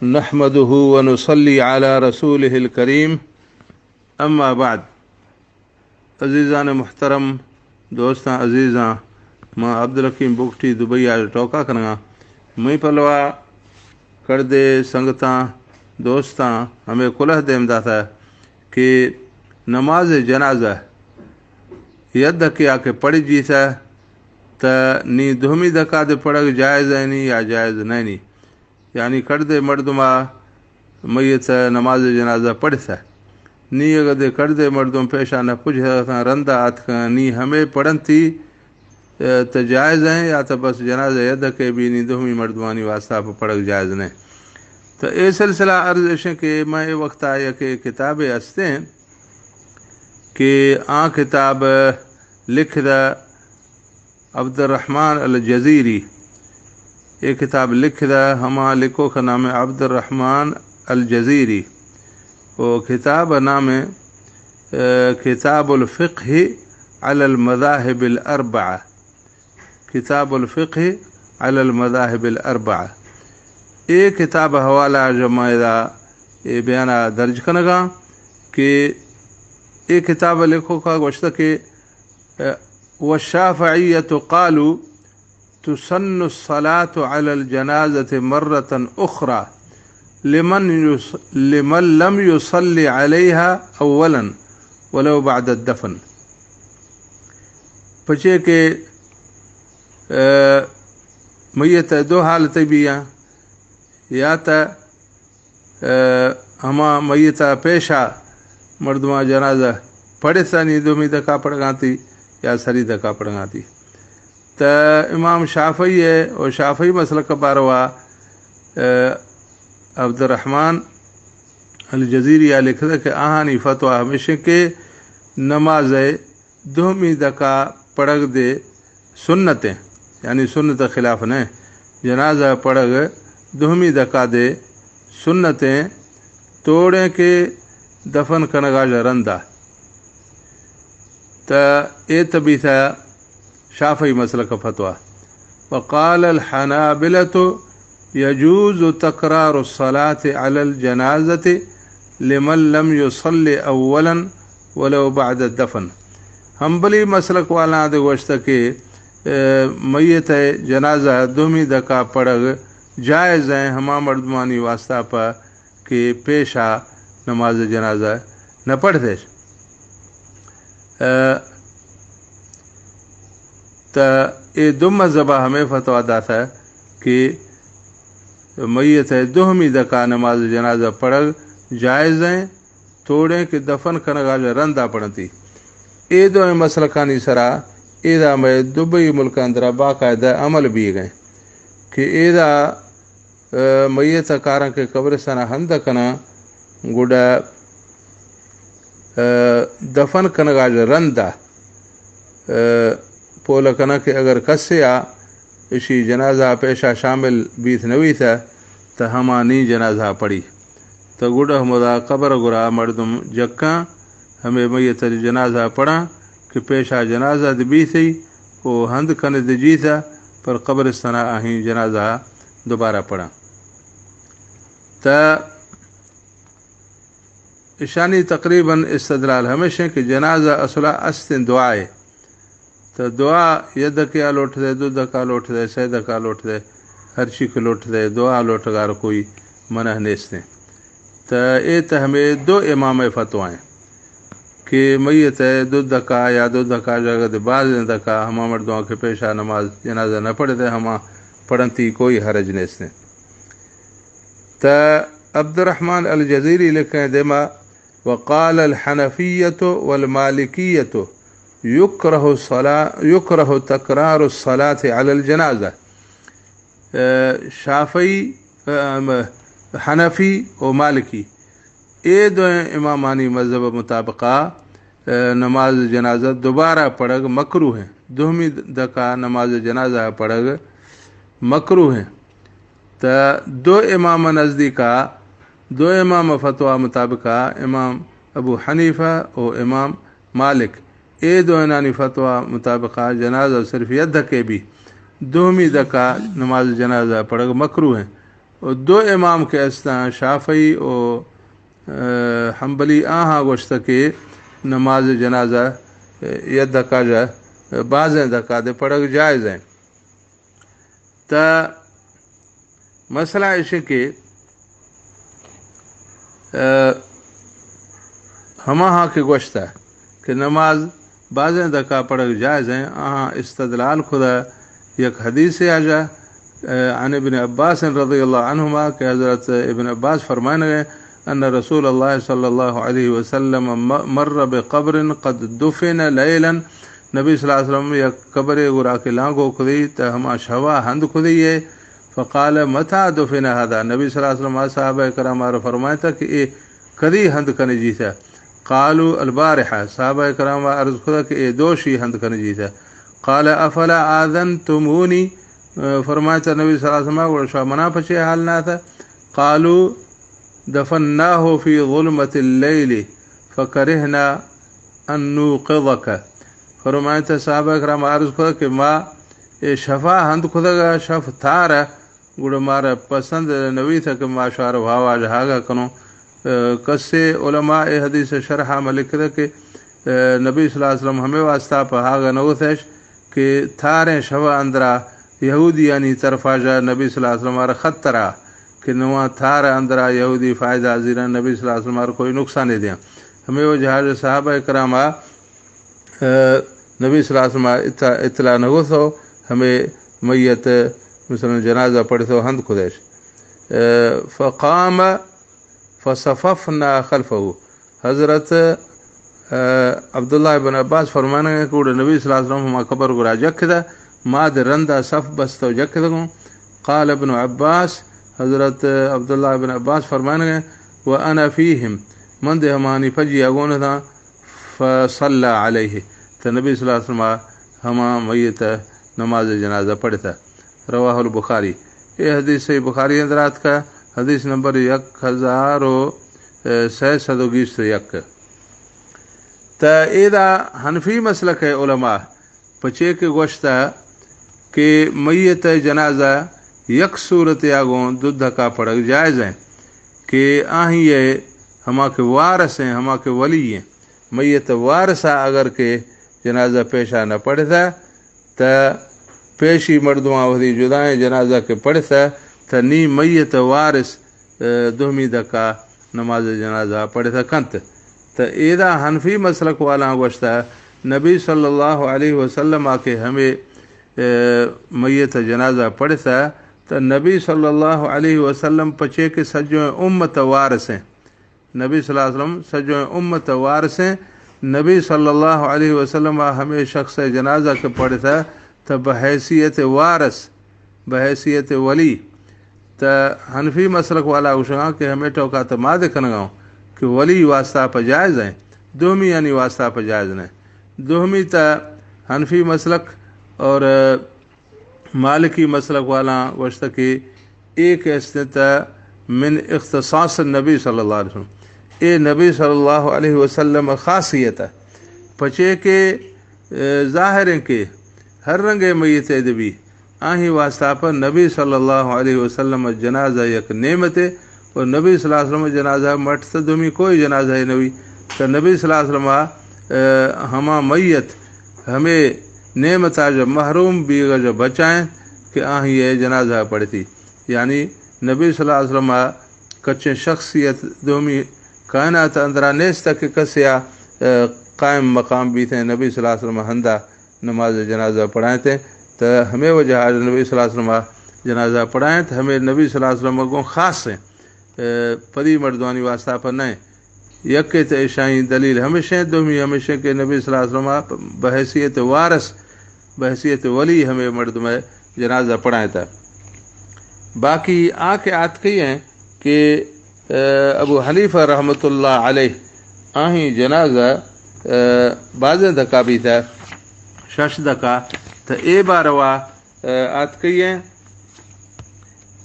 نحمده ونصلي على رسوله الكريم. اما بعد. عزیزان محترم، دوستاں عزیزاں، ما عبدالحکیم بگٹی دبئی ءَ ٹوکا کنگاں۔ مئی پلوا کڑدے سنگتاں، دوستاں، ہمیں کلہ دیم داتا کہ نماز جنازہ یک دکے آ کہ پڑھ جیتا، تا نی دومی دکا دے پڑھگ جائز ہے نی یا جائز نہیں نی؟ یعنی کڑدے مردما میت نماز جنازہ پڑھتا۔ نی اگدے کڑدے مردم پیشا نہ پجھتاں، رندا آتکاں، نی ہمے پڑھنتی، اه، تا جائز ہیں یا تا بس جنازہ یک دکے بی نی دومی مردمانی واسطہ پہ پڑھگ جائز نہیں؟ تو اے سلسلہ عرض اشیں کہ میں اے وقتا یک کتابے استیں کہ آ کتاب لکھ دا عبدالرحمن الجزیری۔ اے کتاب لکھ دا ہما لکھوک نام عبدالرحمن الجزیری۔ و کتاب نام، اه، کتاب الفقہ علی المذاہب الاربعہ۔ کتاب الفقہ علی المذاہب الاربعہ۔ اے کتاب حوالہ جمع دا اے بیانا درج کنگا کہ اے کتاب لکھوکا گوشتہ کہ، اه، والشافعیۃ قالوا تسن الصلاة علی الجنازۃ مرۃ اخری لمن یص-، لمن لم یصلی علیہا اولا ولو بعد الدفن۔ پچے کہ، اه، میت دو حالت بیاں، یا تا، اه، ہما میت پیشا مردماں جنازہ پڑھتا نی دومی دکا پڑھگانتی یا سری دکا پڑھگانتی۔ تا امام شافعی ہے و شافعی مسلک باروا، اه، عبدالرحمن الجزیری آ لکھتا کہ آہانی فتویٰ ہمیشیں کہ نماز دوہمی دکا پڑگ دے سنتیں، یعنی سنت خلاف نہ۔ جنازہ پڑگ دوہمی دکا دے سنتیں، توڑیں کہ دفن کنگا ژہ رندا۔ تا اے تبیتا شافعی مسلک فتویٰ۔ وقال الحنابلة يجوز تكرار الصلاة على الجنازة لمن لم يصل أولا ولو بعد الدفن۔ حنبلی مسلک والاں دے گوشتہ کہ، اه، میت جنازہ دومی دکا پڑگ جائز ہیں ہما مردمانی واسطہ پہ کہ پیشا نماز جنازہ نہ پڑھتے۔ اه، تا اے دو مذہبا ہمیں فتویٰ داتا کہ میت دوہمی دکا نماز جنازہ پڑگ جائز ہیں، توڑیں کہ دفن کنگا ژہ رندا پڑھنتی۔ اے دوئیں مسلکانی سرا ایدا مئے دبئی ملک اندرا باقاعدہ عمل بیگ ایں کہ ایدا، اه، میت کاراں کہ قبرستان ہند کناں، گڈا، اه، دفن کنگا ژہ رندا، اه، پول کناں کہ اگر کسے آ اشی جنازہ پیشا شامل بیت نویتہ، تا ہما نی جنازہ پڑی۔ تا گڈا ہمودا قبر گورا مردم جکاں، ہمے میت جنازہ پڑاں کہ پیشا جنازہ دے بیتی و ہند کنے دے جیتا، پر قبرستانا آہی جنازہ دوبارہ پڑاں۔ تا اشانی تقریباً استدلال ہمیشیں کہ جنازہ اصلا استیں دعائے۔ تو دعا یک دکیا لوٹ دے، دو دکا لوٹ دے، سے دکا لوٹ دے، ہر چی کہ لوٹ دے، دعا لوٹگار کوئی منع نیستیں۔ تو اے تو ہمیں دو امام فتوائیں کہ میت دو دکا یا دو دکا جگہ دے بعض دکا ہما مردماں کہ پیشا نماز جنازہ نہ پڑھتے، ہما پڑھنتی کوئی حرج نیستیں۔ تا عبدالرحمن الجزیری لکھیں دیما، وقال الحنفية والمالكية يكره الصلاة، يكره تكرار الصلاة على الجنازة۔ اه، شافعی، اه، حنفی و مالکی، اے دوئیں امامانی مذہب مطابقا، اه، نماز جنازہ دوبارہ پڑھگ مکروہ ہیں۔ دوہمی دکا نماز جنازہ پڑھگ مکروہ ہیں۔ تا دو امام نزدیکا، دو امام فتویٰ مطابقا، امام ابو حنیفہ و امام مالک، اے دوئینانی فتویٰ مطابقا جنازہ صرف یک دکے بی، دوہمی دکا نماز جنازہ پڑھگ مکروہ ہیں۔ و دو امام کہ استاں، شافعی و، اه، حنبلی، آہاں گوشتہ کہ نماز جنازہ، اه، یک دکا جا، اه، بازیں دکا دے پڑھگ جائز ہیں۔ تا مسئلہ ایش کہ، اه، ہماہاں کہ گوشتہ کہ نماز بازیں دکا پڑھگ جائز ہیں، آہاں استدلال کھدا یک حدیث آجا، اه، عن ابن عباس رضی اللہ عنہما، کہ حضرت ابن عباس فرمائنگ ءَ، ان رسول اللہ صلی اللہ علیہ وسلم م-، مر بقبر قد دفن لیلا، نبی صلی اللہ علیہ وسلم یک قبرے گورا کہ لانگو کھدی، تا ہما شوا ہند کھدی ہے۔ فقال متى دفن هذا؟ نبی صلی اللہ علیہ وسلم آ صحابہ کرام آرا فرمائتا کہ اے کدی ہند کنجیتا؟ قالوا البارحة، صحابہ کرام عرض کھدا کہ اے دوشی ہند کنجیتا۔ قال افلا آذنتمونی؟ فرمائتا نبی صلی اللہ علیہ وسلم، گڑا شما منا پچے حال نہ تا؟ قالوا دفناه في ظلمة الليل فكرهنا أن نوقظك۔ فرمائتا صحابہ کرام عرض کھدا کہ ما اے شفا ہند کھدگا، شف تھارا، گڑا مارا پسند نویتا کہ ما شارو آواز ہاگا کنوں۔ اه، کسے علماء اے حدیث شرحا ما لکھدا کہ، اه، نبی صلی اللہ علیہ وسلم ہمیں واسطہ پہ ہاگا نوتش کہ تھاریں شفا اندرا یہودیانی طرفا جا نبی صلی اللہ علیہ وسلم آرا خطرہ کہ نواں تھار اندرا یہودی فائدہ زیراں، نبی صلی اللہ علیہ وسلم آرا کوئی نقصان دیاں۔ ہمیں وجہ جا صحابہ کرام آ، اه، نبی صلی اللہ علیہ وسلم آ اطلاع، اطلاع نگوتو، ہمیں میت مثلاً جنازہ پڑھتو ہند کھدش۔ اه، فقام فصففنا خلفه۔ حضرت، اه، عبداللہ ابن عباس فرمانگ کہ گڑا نبی صلی اللہ علیہ وسلم ہما قبر گورا جکھدا، ما دے رندا صف بستو جکھدگوں۔ قال ابن عباس، حضرت عبداللہ ابن عباس فرمانگ، وانا فيهم، من دے ہمانی پجیا گون تھا، فصلى عليه، تو نبی صلی اللہ علیہ وسلم ہما میت نماز جنازہ پڑھتا۔ رواه البخاری۔ اے حدیث صحیح بخاری اندر آتکا، حدیث نمبر یک ہزار و سئے سد و بیست و یک۔ تا ایدا حنفی مسلک علماء پچے کہ گوشتا کہ میت جنازہ یک صورت یا گوں دو دھکا پڑھگ جائز ہیں کہ آہی ہے ہما کہ وارث ہیں، ہما کہ ولی ہیں۔ میت وارثا اگر کہ جنازہ پیشا نہ پڑھتا، تا پیشی مردماں وثی جدائیں جنازہ کہ پڑھتا، تا نی میت وارث، اه، دومی دھکا نماز جنازہ پڑھتا کنت۔ تا ایدا حنفی مسلک والاں گوشتا، نبی صلی اللہ علیہ وسلم آ کہ ہمیں، اه، میت جنازہ پڑھتا، تا نبی صلی اللہ علیہ وسلم پچے کہ سجو امت وارث ہیں۔ نبی صلی اللہ علیہ وسلم سجو امت وارث ہیں۔ نبی صلی اللہ علیہ وسلم آ ہمیں شخص جنازہ کہ پڑھتا، تا بحیثیت وارث، بحیثیت ولی۔ تا حنفی مسلک والا گوشگاں کہ ہمیں ٹوکا تا ما دے کنگاں کہ ولی واسطہ پہ جائز ہیں، دومی یعنی واسطہ پہ جائز نہیں۔ دومی تا حنفی مسلک اور مالکی مسلک والاں گوشتہ کہ اے کہ استنت من اختصاص النبی صلی اللہ علیہ وسلم، اے نبی صلی اللہ علیہ وسلم خاصیت ہے۔ پچے کہ، اه، ظاہر ہیں کہ ہر رنگ میت دبی، آہی واسطہ پر نبی صلی اللہ علیہ وسلم جنازہ یک نعمت ہے، و نبی صلی اللہ علیہ وسلم جنازہ مٹ تا دومی کوئی جنازہ نوی۔ تا نبی صلی اللہ علیہ وسلم، اه، ہما میت ہمیں نعمت آج محروم بیگا جا بچائیں کہ آہی اے جنازہ پڑھتی۔ یعنی نبی صلی اللہ علیہ وسلم کچیں شخصیت دومی کائنات اندرا نیست کہ کسیا، اه، قائم مقام بیتیں نبی صلی اللہ علیہ وسلم ہندا نماز جنازہ پڑھائیں تے، تا ہمیں وجہ آج نبی صلی اللہ علیہ وسلم جنازہ پڑھائیں، تا ہمیں نبی صلی اللہ علیہ وسلم گوں خاص ہیں۔ اه، پدی مردوانی واسطہ پر نہ۔ یکے تے ایشانی دلیل ہمیشہ ہیں، دومی ہمیشہ کہ نبی صلی اللہ علیہ وسلم بحیثیت وارث، بحیثیت ولی ہمیں مردم جنازہ پڑھائیں تا۔ باقی آ کہ آتکی ہیں کہ، اه، ابو حنیفہ رحمۃ اللہ علیہ آہی جنازہ، اه، بازیں دھکا بیتا، شش دھکا، تا اے باروا، اه، آتکی ہیں۔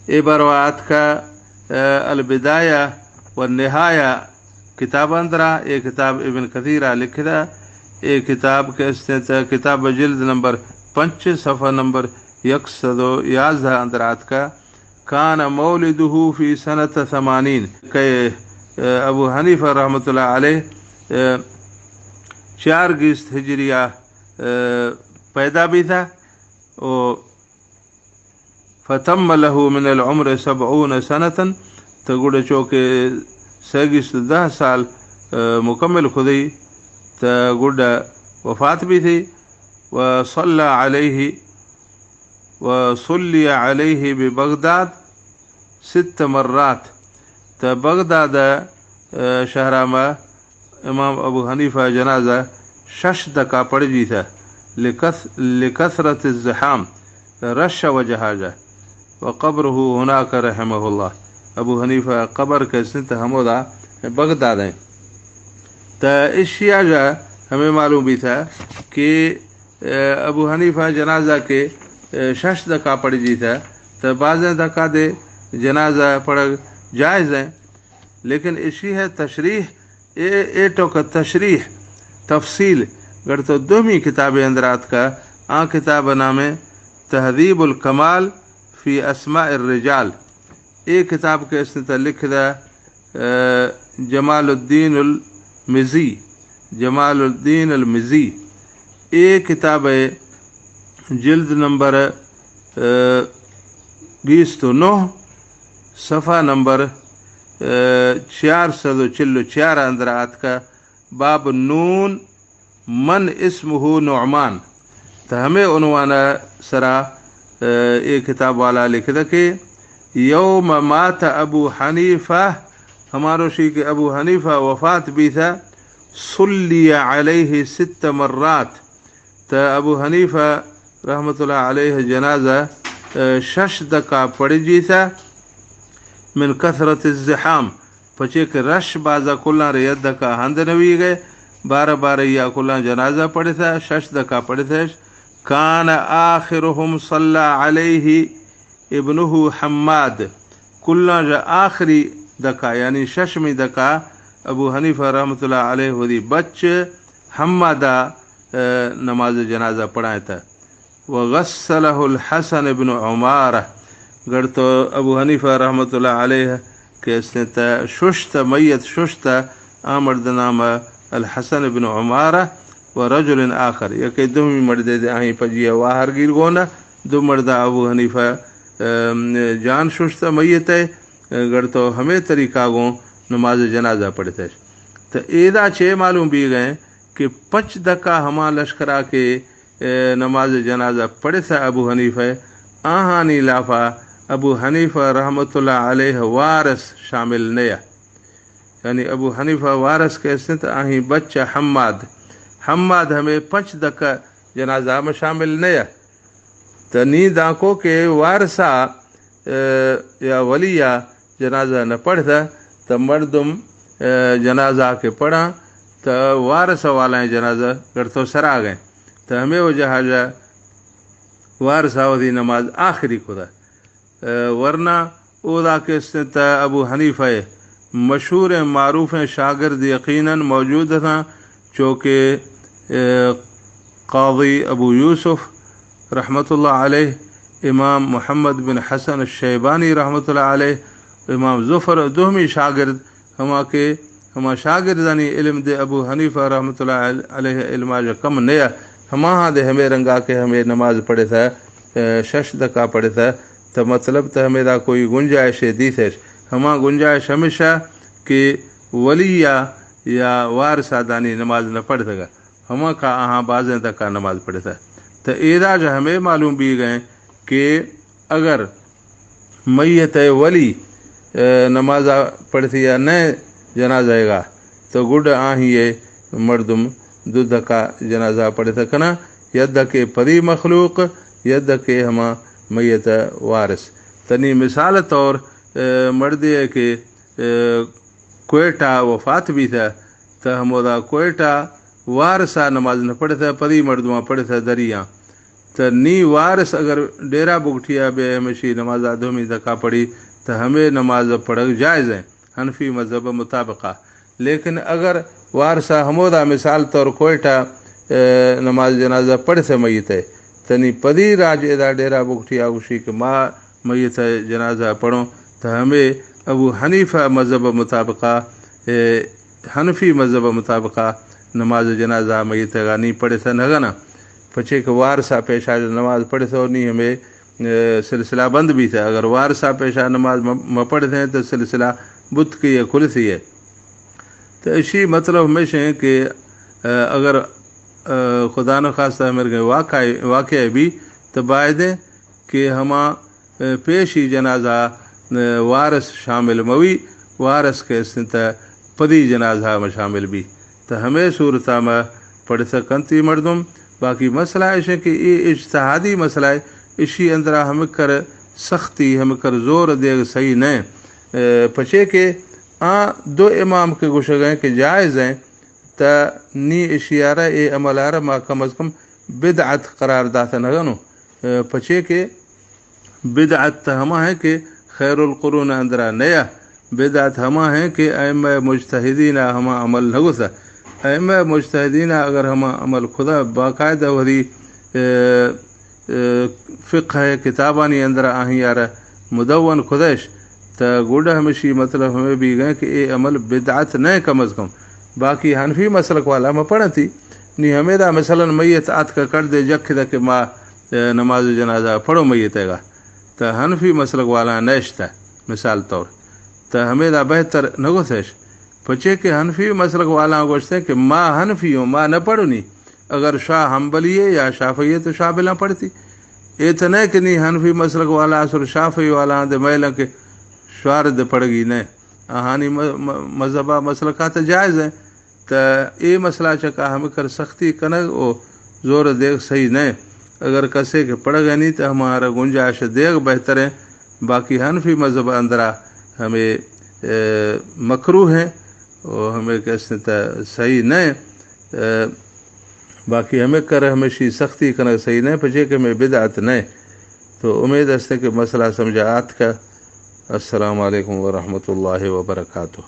اے باروا آتکا، اه، البدایہ و نہایہ کتاب اندرا، اے کتاب ابن کثیرا لکھدا، اے کتاب کہ استیں تا کتاب جلد نمبر پنچ، صفحہ نمبر یک سد و یازدہ اندر آتکا۔ کان مولدہ فی سنت ثمانین، کہ، اے، ابو حنیفہ رحمۃ اللہ علیہ، اے، چار گیست ہجریہ، اے، پیدا بیثہ، و فتم لہ من العمر سبعون سنتا، تو گڑا چوکہ سئے گیست دہ سال، اے، مکمل کثئی، تو گڑا وفات بیثی، و صلی علیہ، و صلی علیہ ببغداد ست مرات، تو بغداد، اے، شہرا ما امام ابو حنیفہ جنازہ شش دکا پڑجیثہ، لکث-، لکثرت الزحام، رش وجہا جا، و قبرہ ہناک رحمہ اللہ، ابو حنیفہ قبر کہ استنت ہمودا بغداد ایں۔ تو اشیا جا ہمے معلوم بیثہ کہ، اے، ابو حنیفہ جنازہ کہ، اے، شش دکا پڑجیثہ، تو بازیں دکا دے جنازہ پڑگ جائز ایں۔ لیکن اشی ہے تشریح، اے، اے ٹوکہ تشریح، تفصیل، گڑا تو دومی کتابے اندر آتکہ، آ کتاب نام تہذیب الکمال فی اسماء الرجال۔ اے کتاب کہ استنت لکھدہ، اے، جمال الدین المزی، جمال الدین المزی۔ اے کتاب جلد نمبر، اے، بیست و نہ، صفحہ نمبر، اے، چار سد و چل و چار اندر آتکہ، باب نون من اسمہ نعمان۔ تو ہمے عنوان سرا، اے، اے کتاب والا لکھدہ کہ یوم مات ابو حنیفہ، ہما روشی کہ ابو حنیفہ وفات بیثہ، صلی علیہ ست مرات، تو ابو حنیفہ رحمۃ اللہ علیہ جنازہ، اے، شش دکا پڑجیثہ، من کثرت الزحام، پچے کہ رش بازا کلاں رے یک دکا ہند نویگئے، بارہ بارہ یا کلاں جنازہ پڑثہ، شش دکا پڑثش۔ کان آخرهم صلی علیہ ابنہ حماد، کلاں جا آخری دکا، یعنی ششمی دکا، ابو حنیفہ رحمۃ اللہ علیہ وثی بچ حمادا، اے، نماز جنازہ پڑھائیں تھا۔ وغسلہ الحسن ابن عمارہ، گڑ تو ابو حنیفہ رحمۃ اللہ علیہ کہ استنت ششت، میت ششت، آ مرد نام الحسن ابن عمارہ و رجل آخر، یکے دومی مردے دے آہیں پجی واہر گیر گونا، دو مردا ابو حنیفہ، ام، جان ششت میت ہے، گڑ تو ہمے طریقہ گوں نماز جنازہ پڑھتش۔ تو ایدا چے معلوم بیگئے کہ پنچ دکا ہما لشکرا کہ، اے، نماز جنازہ پڑھثہ ابو حنیفہ، آہانی لافا ابو حنیفہ رحمۃ اللہ علیہ وارث شامل نیا۔ یعنی ابو حنیفہ وارث کہ استنت آہیں بچہ حماد، حماد ہمے پنچ دکا جنازہ ما شامل نیا۔ تو نی دانکو کہ وارثا، اے، یا ولیا جنازہ نہ پڑھثہ، تو مردم، اے، جنازہ کہ پڑھاں، تو وارث والائیں جنازہ گڑ تو سراغیں۔ تو ہمے وجہ جا وارثا وثی نماز آخری کثہ۔ اے، ورنہ اودا کہ استنت ابو حنیفہ مشہوریں معروفیں شاگرد یقیناً موجود اتاں، چو کہ، اے، قاضی ابو یوسف رحمۃ اللہ علیہ، امام محمد بن حسن الشیبانی رحمۃ اللہ علیہ، امام زفر دومی شاگرد، ہما کہ ہما شاگردانی علم دے ابو حنیفہ رحمۃ اللہ علیہ علما جا کم نیا، ہماہاں دے ہمے رنگا کہ ہمے نماز پڑھثہ، اے، شش دکا پڑھثہ، تو مطلب تو ہمیدا کوئی گنجائش دیثش۔ ہما گنجائش ہمیشہ کہ ولیا یا وارثا دانی نماز نہ پڑھثگا، ہما کا آہاں بازیں دکا نماز پڑھثہ۔ تو ایدا جا ہمے معلوم بیگئے کہ اگر میت ولی، اے، نمازا پڑھثی یا نئے جنازہ گا، تو گڈ آہیں مردم دو دکا جنازہ پڑھثہ کناں، یک دکے پدی مخلوق، یک دکے ہما میت وارث۔ تنی مثال طور، اے، مردے کہ، اے، کوئٹہ وفات بیثہ، تو ہمودا کوئٹہ وارثا نماز نہ پڑھثہ، پدی مردماں پڑھثہ دریاں۔ تو نی وارث اگر ڈیرہ بگٹیا بے ہمشی نمازا دومی دکا پڑھی، تو ہمے نماز پڑھگ جائز ہیں حنفی مذہب مطابقا۔ لیکن اگر وارثا ہمودا مثال طور کوئٹہ، اے، نماز جنازہ پڑھثہ میت ہے، تنی پدی راج ادا ڈیرہ بگٹیا گوشی کہ ما میت ءِ جنازہ پڑھوں، تو ہمے ابو حنیفہ مذہب مطابقہ، اے، حنفی مذہب مطابقہ نماز جنازہ میت ءِ گا نی پڑھتہ نہ گنا۔ پچے کہ وارثا پیشا نماز پڑھتہ نی ہمے، اے، سلسلہ بند بیتہ۔ اگر وارثا پیشا نماز م-، مہ پڑھتیں تو سلسلہ بت کہ یہ کلثی ہے۔ تو اشی مطلب ہمیش ہیں کہ، اے، اگر، اے، خدا نخواستہ مرگے واقعہ، واقعہ بھی تو بایدیں کہ ہما، اے، پیشی جنازہ، اے، وارث شامل موی، وارث کہ استنت پدی جنازہ میں شامل بھی۔ تو ہمیں صورتہ میں پڑھ سکنتی مردم۔ باقی مسئلہ ایش ہے کہ یہ اجتہادی مسئلہ ہے، اشی اندرا ہم کر سختی، ہم کر زور دیگ صحیح نہیں۔ اے، پچے کہ آ دو امام کے گوشگ ہیں کہ جائز ہیں، تا نی اشیارہ اے عملارہ ما کم از کم بدعت قرار داتہ نہ گنوں۔ اے، پچے کہ بدعت تہ ہما ہیں کہ خیر القرون اندرا نیا۔ بدعت ہما ہیں کہ ائمہ مجتہدین ہما عمل نہ گوتہ۔ ائمہ مجتہدین اگر ہما عمل خدا باقاعدہ وری، اے، اے، فقہ کتابانی اندرا آہیں یارہ مدون خدش، تا گوڑا ہمشی مطلب ہمیں بھی گئے کہ اے عمل بدعت نہ کم از کم۔ باقی حنفی مسلک والا ما پڑھتی، نی ہمیں دا مثلاً میت آتکہ کڑ دے جکھ دا کہ ما، اے، نماز جنازہ پڑھو میت گا۔ تا حنفی مسلک والا نشتہ، مثال طور۔ تا ہمیں دا بہتر نہ گوتش۔ پچے کہ حنفی مسلک والا گوشتے کہ ما حنفی ہوں، ما نہ پڑھنی۔ اگر شاہ حنبلی ہے یا شافعی ہے تو شاہ بلاں پڑھتی۔ اے تو نہ کہ نی حنفی مسلک والا اصل شافعی والا دے میلاں کہ شوار دے پڑھگی نہ۔ آہانی م-، م-، مذہبہ مسلکات جائز ہیں۔ تا اے مسئلہ چکا ہم کر سختی کنگ او زور دیگ صحیح نہ۔ اگر کسے کہ پڑھگ نہیں تو ہمارا گنجائش دیگ بہتر ہے۔ باقی حنفی مذہب اندرا ہمیں، اے، مکروہ ہیں او ہمیں کس تا صحیح نہ۔ اے، باقی ہمیں کر ہمیشی سختی کنگ صحیح نہ، پچے کہ ہمیں بدعت نہ۔ تو امید است کہ مسئلہ سمجھا آتکہ۔ السلام علیکم ورحمۃ اللہ وبرکاتہ۔